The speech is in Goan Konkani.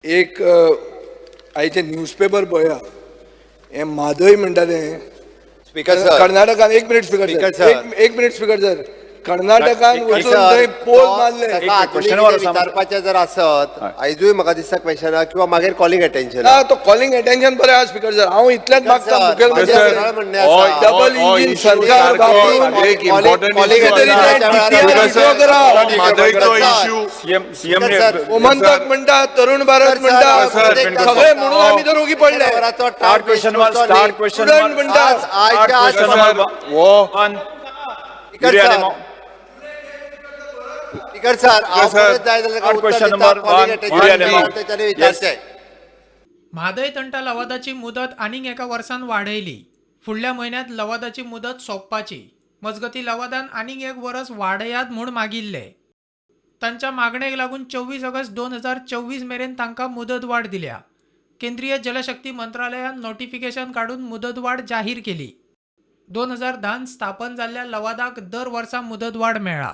एक आयचे न्यूजपेपर पळया, हें म्हादय म्हणटा तें स्पीकर सर, कर्नाटकान, एक minute speaker speaker sir, sir. एक एक मिनिट स्पीकर सर, कर्नाटकान स्पीकर वचून सर, थंय पोल तो मारले. ताका एक आजुनूय question वर कितें आसा. विचारपाचें जर आसत आयजूय म्हाका दिसता क्वेशनाक किंवा मागीर कॉलिंग अटेन्शन. ना, तो कॉलिंग अटेन्शन बरें आहा स्पीकर सर, हांव इतलेंच मागता मुखेलमंत्री सर, सरळ म्हणणें आसा. डबल इंजीन सरकार वापरून एक इम्पॉर्टंट calling attention म्हादयचो issue. CM CM sir, Gomantak म्हणटा, तरुण भारत म्हणटा, सर, सगळे म्हणून आमी तर ओगी पडले. Start question one, start question student one. म्हणटा. आज आयच्या आज क्वेश्चन सर, हो one. Speaker sir, speaker sir, हांव सर, परत जाय जाल्यार Start उत्तर question दिता, number calling one. attention Yuri दिता, Alemao. तेच्यानी विचारचें. म्हादय तंटा लवादाची मुदत आनीक एका वर्सान वाडयली. फुडल्या म्हयन्यांत लवादाची मुदत सोंपपाची. मजगतीं, लवादान आनीक एक वरस वाडयात म्हूण मागिल्लें. तांच्या मागणेक लागून 24 ऑगस्ट 2024 मेरेन तांकां मुदतवाड दिल्या. केंद्रीय जलशक्ती मंत्रालयान नोटिफिकेशन काडून मुदतवाड जाहीर केली. 2010 स्थापन जाल्ल्या लवादाक दर वर्सा मुदतवाड मेळ्ळा.